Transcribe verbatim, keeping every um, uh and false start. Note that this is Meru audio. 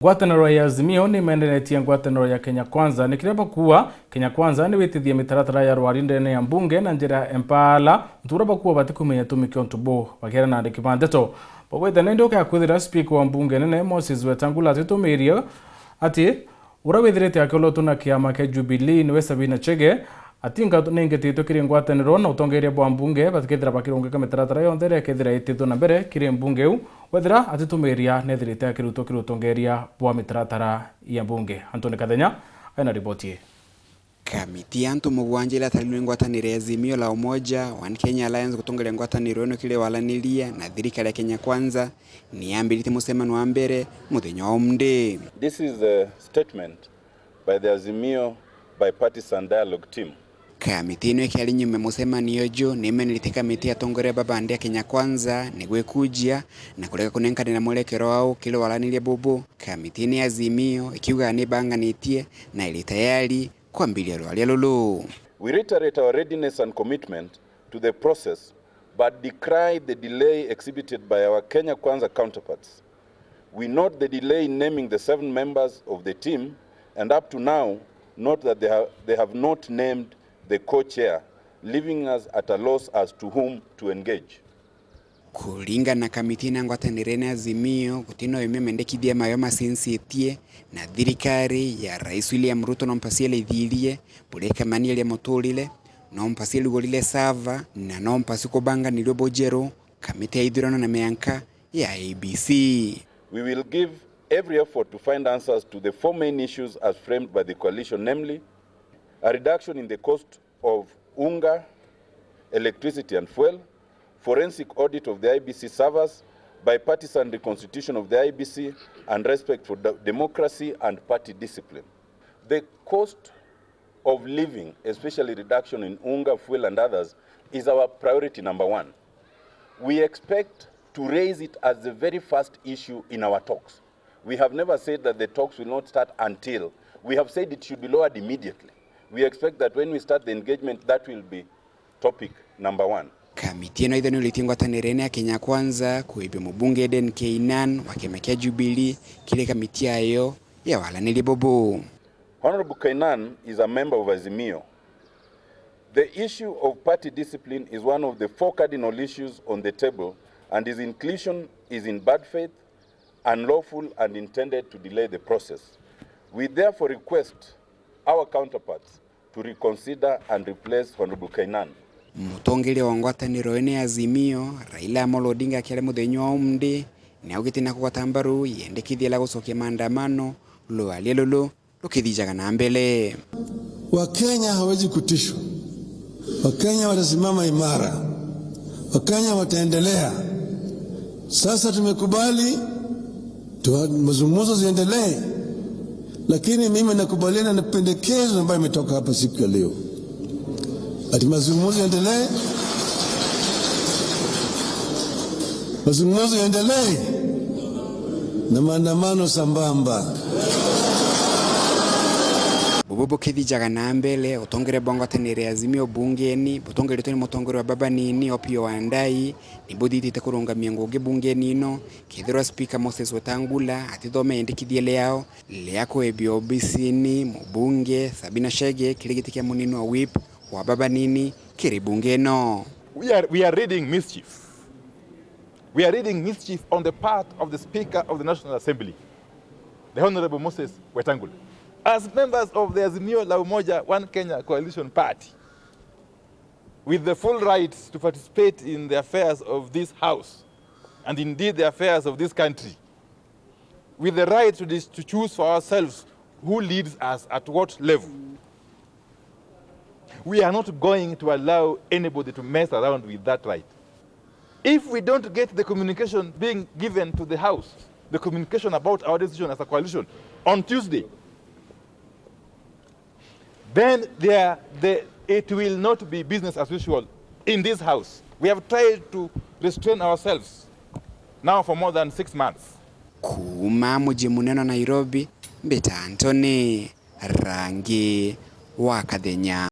Ngwataniro ya Azimio ni imenderetie ngwataniro ya Kenya Kwanza. Ni kiria bakuuga, Kenya Kwanza ni witithie mitaratara ya rwari ndene ya mbunge na njira ya mpaala, untu buria bakuuga batikumenya gitumi kia untu buu. Bakiaria na andiki ba ndeto, baugite ni nduka ya kwithira spika wa mbunge nene Moses Wetangula atitumirie ati uria withirite akiolotwa na kiama kia Jubilee niwe Sabina Chege, atinga ningetitwe kiri ngwataniro na utongeria bwa mbunge, bakethira bakirungika mitaratara yonthe iria ikethira ititwe na mbere kiri mbunge iu, wethira atitumiria nethirite akirutwa kiri utongeria bwa mitaratara ya mbunge. Anthony Kathenya aina riboti ii. Kamiti ya antu mugwanja iria atarirwe ni ngwataniro ya Azimio la Umoja, One Kenya Alliance gutongeria ngwataniro ino kiri walaniria na thirikari ya Kenya Kwanza, ni yambiritie mucemanio wa mbere muthenya wa umunthi. This is a statement by the Azimio Bipartisan Dialogue Team. Kamiti ino ikiaria nyuma ya mucemanio uju, ni imeneritie kamiti ya atongoria ba bandi ya Kenya Kwanza ni gwikujia na kurega kunenkanira mwerekero wao kiri walaniria bubu. Kamiti ino ya Azimio ikiuga ni ibanganitie na iri tayari kwambiria rwaria ruru. We reiterate our readiness and commitment to the process, but decry the delay exhibited by our Kenya Kwanza counterparts. We note the delay in naming the seven members of the team, and up to now, note that they have, they have not named the co-chair, leaving us at a loss as to whom to engage. Kuringana na kamiti na ngwataniro ino ya Azimio, gutina umwe mendekithia mayo macinsitie, na thirikari ya Rais William Ruto no mpasi iria ithirie, buria ikamania ria muturire, no mpasi irugurire sava, na no mpasi kubanganirwe bujeru kamiti ya ithurano na mianka ya I E B C. We will give every effort to find answers to the four main issues as framed by the coalition, namely, a reduction in the cost of unga, electricity and fuel, forensic audit of the I E B C servers, bipartisan reconstitution of the I E B C, and respect for de-, democracy and party discipline. The cost of living, especially reduction in unga, fuel and others, is our priority number one. We expect to raise it as the very first issue in our talks. We have never said that the talks will not start until. We have said it should be lowered immediately. We expect that when we start the engagement, that will be topic number one. Kamiti ino ithoniuritie ngwataniro ino ya Kenya Kwanza kuibia mubunge Eden Keinan wa kiama kia Jubilee kiri kamiti yayo ya walaniria bubu. Honorable Kainan is a member of Azimio. The issue of party discipline is one of the four cardinal issues on the table, and his inclusion is in bad faith, unlawful, and intended to delay the process. We therefore request our counterparts to reconsider and replace Honorable Kainan. Mutongeria wa ngwataniro ino ya Azimio, Raila Amolo Odinga, akiaria muthenya wa umunthi, ni augite na kugwata mbaru yendekithia ria gucokia maandamano rwaria ruru rukithijaga na mbere. Wakenya hawezi kutishwa. Wakenya watasimama imara. Wakenya wataendelea. Sasa tumekubali tu, mazungumzo ziendelee, lakini mimi nakubaliana na pendekezo ambayo imetoka hapa siku ya leo, ati mazungumzo yaendelee, mazungumzo yaendelee na maandamano sambamba. Bubu bukithijaga na mbere, utongeria bwa ngwataniro ya Azimio bungeni butongeretwe ni mutongeria wa baba nini Opiyo Wandayi, ni buthithite kurungamia ngugi bungeni ino, kethirwa Speaker Moses Wetangula atithome yendekithia riao ria kuebia obisini mubunge Sabina Chege kiri giti kia munini wa whip wa baba nini kiri bunge ino. We are, we are reading mischief. We are reading mischief on the part of the Speaker of the National Assembly, the Honorable Moses Wetangula. As members of the Azimio la Umoja One Kenya Coalition Party, with the full rights to participate in the affairs of this House, and indeed the affairs of this country, with the right to dis-, to choose for ourselves who leads us at what level, we are not going to allow anybody to mess around with that right. If we don't get the communication being given to the House, the communication about our decision as a coalition on Tuesday, then there, the, it will not be business as usual in this House. We have tried to restrain ourselves now for more than six months. Kuuma muji munene wa Nairobi, mbita Anthony Rangi wa Kathenya.